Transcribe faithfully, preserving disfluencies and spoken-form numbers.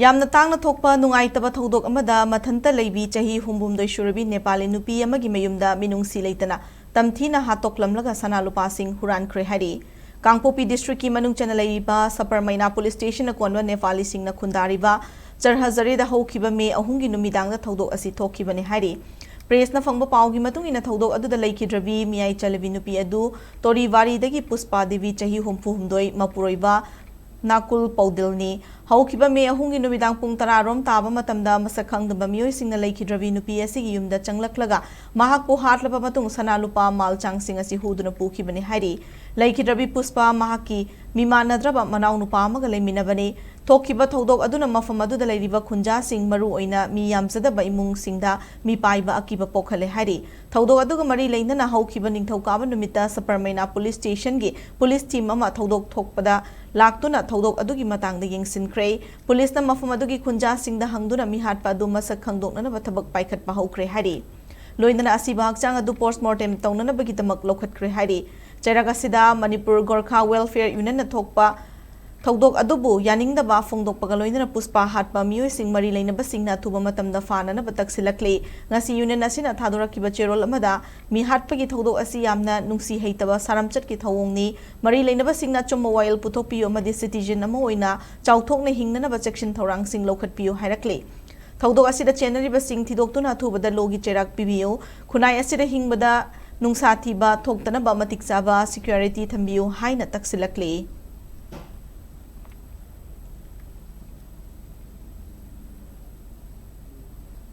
ꯌꯥꯝꯅ ꯇꯥꯡꯅ ꯊꯣꯛꯄ ꯅꯨꯡꯉꯥꯏꯇꯕ ꯊꯧꯗꯣꯛ ꯑꯃꯗ ꯃꯊꯟꯇ ꯂꯩꯕꯤ ꯆꯍꯤ ꯍꯨꯝꯐꯨꯍꯨꯝꯗꯣꯏ ꯁꯨꯔꯕꯤ ꯅꯦꯄꯥꯂꯤ ꯅꯨꯄꯤ ꯑꯃꯒꯤ ꯃꯌꯨꯝꯗ ꯃꯤꯅꯨꯡꯁꯤ ꯂꯩꯇꯅ ꯇꯝꯊꯤꯅ ꯍꯥꯠꯇꯣꯛꯂꯝꯂꯒ ꯁꯅꯥ ꯂꯨꯄꯥꯁꯤꯡ ꯍꯨꯔꯥꯟꯈ꯭ꯔꯦ ꯍꯥꯏꯔꯤ꯫ ꯀꯥꯡꯄꯣꯛꯄꯤ district ꯀꯤ ꯃꯅꯨꯡ ꯆꯟꯅ ꯂꯩꯔꯤꯕ ꯁꯄꯔꯃꯩꯅꯥ police station ꯅ ꯀꯣꯟꯕ ꯅꯦꯄꯥꯂꯤꯁꯤꯡꯅ ꯈꯨꯟꯗꯥꯔꯤꯕ ꯆꯔꯍꯖꯔꯤꯗ ꯍꯧꯈꯤꯕ ꯃꯦ ꯑꯍꯨꯝꯒꯤ ꯅꯨꯃꯤꯗꯥꯡꯗ ꯊꯧꯗꯣꯛ ꯑꯁꯤ ꯊꯣꯛꯈꯤꯕꯅꯤ ꯍꯥꯏꯔꯤ꯫ Press ꯅ ꯐꯪꯕ ꯄꯥꯎꯒꯤ ꯃꯇꯨꯡ ꯏꯟꯅ ꯊꯧꯗꯣꯛ ꯑꯗꯨꯗ ꯂꯩꯈꯤꯗ꯭ꯔꯕꯤ ꯃꯤꯌꯥꯏ ꯆꯜꯂꯕꯤ ꯅꯨꯄꯤ ꯑꯗꯨ ꯇꯣꯔꯤꯕꯥꯔꯤꯗꯒꯤ ꯄꯨꯁꯄꯥ ꯗꯦꯕꯤ ꯆꯍꯤ ꯍꯨꯝꯐꯨꯍꯨꯝꯗꯣꯏ ꯃꯄꯨꯔꯣꯏꯕ ꯅꯥꯀꯨꯜ ꯄꯧꯗꯤꯜꯅꯤ꯫ ꯍꯧꯈꯤꯕ ꯃꯦ ꯑꯍꯨꯝꯒꯤ ꯅꯨꯃꯤꯗꯥꯡ ꯄꯨꯡ ꯇꯔꯥ ꯔꯣꯝ ꯇꯥꯕ ꯃꯇꯝꯗ ꯃꯁꯛ ꯈꯪꯗꯕ ꯃꯤꯑꯣꯏꯁꯤꯡꯅ ꯂꯩꯈꯤꯗ꯭ꯔꯕꯤ ꯅꯨꯄꯤ ꯑꯁꯤꯒꯤ ꯌꯨꯝꯗ ꯆꯪꯂꯛꯂꯒ ꯃꯍꯥꯛꯄꯨ ꯍꯥꯠꯂꯕ ꯃꯇꯨꯡ ꯁꯅꯥ ꯂꯨꯄꯥ ꯃꯥꯜ ꯆꯥꯡꯁꯤꯡ ꯑꯁꯤ ꯍꯨꯗꯨꯅ ꯄꯨꯈꯤꯕꯅꯤ ꯍꯥꯏꯔꯤ꯫ ꯂꯩꯈꯤꯗ꯭ꯔꯕꯤ ꯄꯨꯁꯄꯥ ꯃꯍꯥꯛꯀꯤ ꯃꯤꯃꯥꯟꯅꯗ꯭ꯔꯕ ꯃꯅꯥꯎꯅꯨꯄꯥ ꯑꯃꯒ ꯂꯩꯃꯤꯟꯅꯕꯅꯤ꯫ ꯊꯣꯛꯈꯤꯕ ꯊꯧꯗꯣꯛ ꯑꯗꯨꯅ ꯃꯐꯝ ꯑꯗꯨꯗ ꯂꯩꯔꯤꯕ ꯈꯨꯟꯖꯥꯁꯤꯡ, ꯃꯔꯨꯑꯣꯏꯅ ꯃꯤ ꯌꯥꯝꯖꯗꯕ ꯏꯃꯨꯡꯁꯤꯡꯗ ꯃꯤꯄꯥꯏꯕ ꯑꯀꯤꯕ ꯄꯣꯛꯍꯜꯂꯦ ꯍꯥꯏꯔꯤ꯫ ꯊꯧꯗꯣꯛ ꯑꯗꯨꯒ ꯃꯔꯤ ꯂꯩꯅꯅ ꯍꯧꯈꯤꯕ ꯅꯤꯡꯊꯧꯀꯥꯕ ꯅꯨꯃꯤꯠꯇ ꯁꯄꯔꯃꯩꯅꯥ police station ꯒꯤ police team ꯑꯃ ꯊꯧꯗꯣꯛ ꯊꯣꯛꯄꯗ ꯂꯥꯛꯇꯨꯅ ꯊꯧꯗꯣꯛ ꯑꯗꯨꯒꯤ ꯃꯇꯥꯡꯗ ꯌꯦꯡꯁꯤꯟꯈ꯭ꯔꯦ꯫ Police ꯅ ꯃꯐꯝ ꯑꯗꯨꯒꯤ ꯈꯨꯟꯖꯥꯁꯤꯡꯗ ꯍꯪꯗꯨꯅ ꯃꯤꯍꯥꯠꯄ ꯑꯗꯨ ꯃꯁꯛ ꯈꯪꯗꯣꯛꯅꯅꯕ ꯊꯕꯛ ꯄꯥꯏꯈꯠꯄ ꯍꯧꯈ꯭ꯔꯦ ꯍꯥꯏꯔꯤ꯫ ꯂꯣꯏꯅꯅ ꯑꯁꯤꯕ ꯍꯛꯆꯥꯡ ꯑꯗꯨ post mortem ꯇꯧꯅꯅꯕꯒꯤꯗꯃꯛ ꯂꯧꯈꯠꯈ꯭ꯔꯦ ꯍꯥꯏꯔꯤ꯫ ꯆꯩꯔꯥꯛ ꯑꯁꯤꯗ ꯃꯅꯤꯄꯨꯔ ꯒꯣꯔꯈꯥ Welfare Union ꯅ ꯊꯣꯛꯄ ꯊꯧꯗꯣꯛ ꯑꯗꯨꯕꯨ ꯌꯥꯅꯤꯡꯗꯕ ꯐꯣꯡꯗꯣꯛꯄꯒ ꯂꯣꯏꯅꯅ ꯄꯨꯁꯄꯥ ꯍꯥꯠꯄ ꯃꯤꯑꯣꯏꯁꯤꯡ ꯃꯔꯤ ꯂꯩꯅꯕꯁꯤꯡꯅ ꯑꯊꯨꯕ ꯃꯇꯝꯗ ꯐꯥꯅꯅꯕ ꯇꯛꯁꯤꯜꯂꯛꯂꯤ꯫ ꯉꯁꯤ union ꯑꯁꯤꯅ ꯊꯥꯗꯣꯔꯛꯈꯤꯕ ꯆꯦꯔꯣꯜ ꯑꯃꯗ, ꯃꯤꯍꯥꯠꯄꯒꯤ ꯊꯧꯗꯣꯛ ꯑꯁꯤ ꯌꯥꯝꯅ ꯅꯨꯡꯁꯤ ꯍꯩꯇꯕ ꯁꯥꯔꯝꯆꯠꯀꯤ ꯊꯧꯑꯣꯡꯅꯤ꯫ ꯃꯔꯤ ꯂꯩꯅꯕꯁꯤꯡꯅ ꯑꯆꯨꯝꯕ ꯋꯥꯌꯦꯜ ꯄꯨꯊꯣꯛꯄꯤꯌꯨ ꯑꯃꯗꯤ citizen ꯑꯃ ꯑꯣꯏꯅ ꯆꯥꯎꯊꯣꯛꯅ ꯍꯤꯡꯅꯅꯕ ꯆꯦꯛꯁꯤꯟ ꯊꯧꯔꯥꯡꯁꯤꯡ ꯂꯧꯈꯠꯄꯤꯌꯨ ꯍꯥꯏꯔꯛꯂꯤ꯫ ꯊꯧꯗꯣꯛ ꯑꯁꯤꯗ ꯆꯦꯟꯅꯔꯤꯕꯁꯤꯡ ꯊꯤꯗꯣꯛꯇꯨꯅ ꯑꯊꯨꯕꯗ ꯂꯣꯒꯤ ꯆꯩꯔꯥꯛ ꯄꯤꯕꯤꯌꯨ꯫ ꯈꯨꯟꯅꯥꯏ ꯑꯁꯤꯗ ꯍꯤꯡꯕꯗ ꯅꯨꯡꯁꯥ ꯊꯤꯕ ꯊꯣꯛꯇꯅꯕ ꯃꯇꯤꯛ ꯆꯥꯕ security ꯊꯝꯕꯤꯌꯨ ꯍꯥꯏꯅ ꯇꯛꯁꯤꯜꯂꯛꯂꯤ꯫